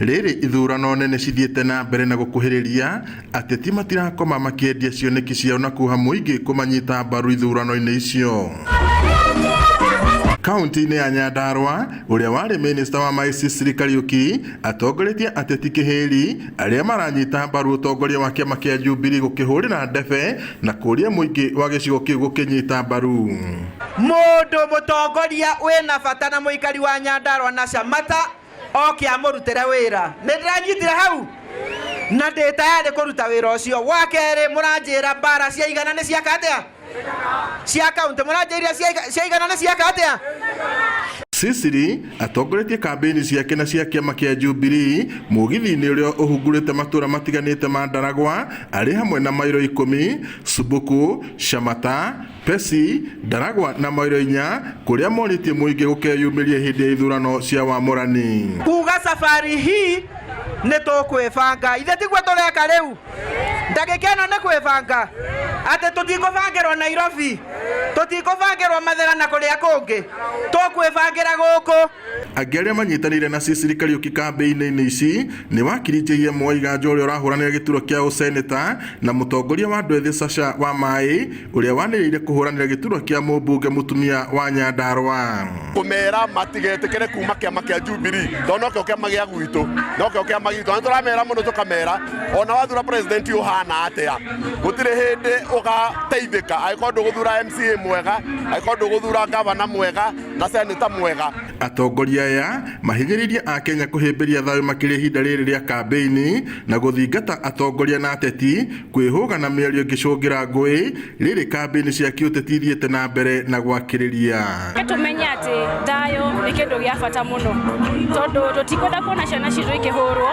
Rĩrĩ ithurano nene cithiĩte na mbere na gũkuhĩrĩria, ateti matirakoma makĩendia cioneki ciao na kuha mũingĩ kũmanyita mbaru ithurano-inĩ icio. Kaunti-inĩ ya Nyandarua, ũrĩa warĩ minista wa maĩ Sicily Kariuki atongoretie ateti kĩhĩri arĩa maranyita mbaru ũtongoria wa kĩama kĩa Jubilee gũkĩhũrĩra ndebe na kũria mũingĩ wa gĩcigo kĩu gũkĩnyita mbaru. Mũndũ mũtongoria wĩna bata na mũikari wa Nyandarua na Shamata oke amũrutĩre wĩra. Nĩ ndĩranyitire hau na ndĩ tayarĩ kũruta wĩra ũcio. Wa kerĩ, mũranjĩra mbara cia igana nĩ ciaka atĩa? Cia kaunti mũranjĩra cia igana nĩ ciaka atĩa? Sicily atongoretie kambĩini ciake na cia kĩama kĩa Jubilee mũgithi-inĩ ũrĩa ũhungurĩte matũra matiganĩte ma Ndaragwa arĩ hamwe na mairo 10, Subuku, Shamata, Pesi, Ndaragwa na mairo 4 kũrĩa morĩtie mũingĩ gũkeyumĩria hĩndĩ ya ithurano cia wamũrani. Kuga safari hii nĩ tũkwĩbanga, ithe tiguo tũreka rĩu, ndagĩka ĩno nĩ kwĩbanga atĩ tũtikũbangĩrwo Nairobi, tũtikũbangĩrwo Mathĩra na kũrĩa kũngĩ, tũkwĩbangĩra gũkũ. Angĩ arĩa manyitanĩire na Sicily Kariuki kambĩini-inĩ ici nĩ wakiri JM Waiganjo ũrĩa ũrahũranĩra gĩturwa kĩa ũseneta na mũtongoria wa andũ ethĩ Sasha wa Maĩ ũrĩa wanĩrĩire kũhũranĩra gĩturwa kĩa mũmbunge mũtumia wa Nyandarua. Kũmera matigetĩkĩre kuma kĩama kĩa Jubilee tondũ nokĩo kĩama gĩa gwitũ, nokĩo kĩama gitũ, na tũramera mũno tũkamera ona wathura president ũhana atĩa gũtirĩ hĩndĩ ũgateithĩka angĩkorwo ndũgũthura MCA mwega, angĩkorwo ndũgũthura gavana mwega na seneta mwega. Atongoria aya mahinyĩrĩirie Akenya kũhĩmbĩria thayũ makĩria ihinda rĩrĩ rĩa kambĩini na gũthingata atongoria na ateti kwĩhũga na mĩario ĩngĩcũngĩra ngũĩ rĩrĩ kambĩini cia kĩũteti ithiĩte na mbere na gwakĩrĩria. Tũmenye atĩ thayũ nĩ kĩndũ gĩa bata mũno tondũ tũtikwenda kuona ciana citũ ikĩhũrwo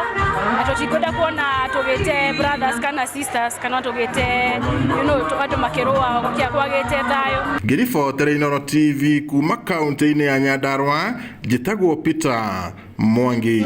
na tũtikwenda kuona tũgĩte brothers kana sisters kana tũgĩte andũ makĩrũa kwagĩte thayũ. Ngĩribotera Inooro TV kuma kaunti-inĩ ya Nyandarua, njĩtagwo Peter Mwangi.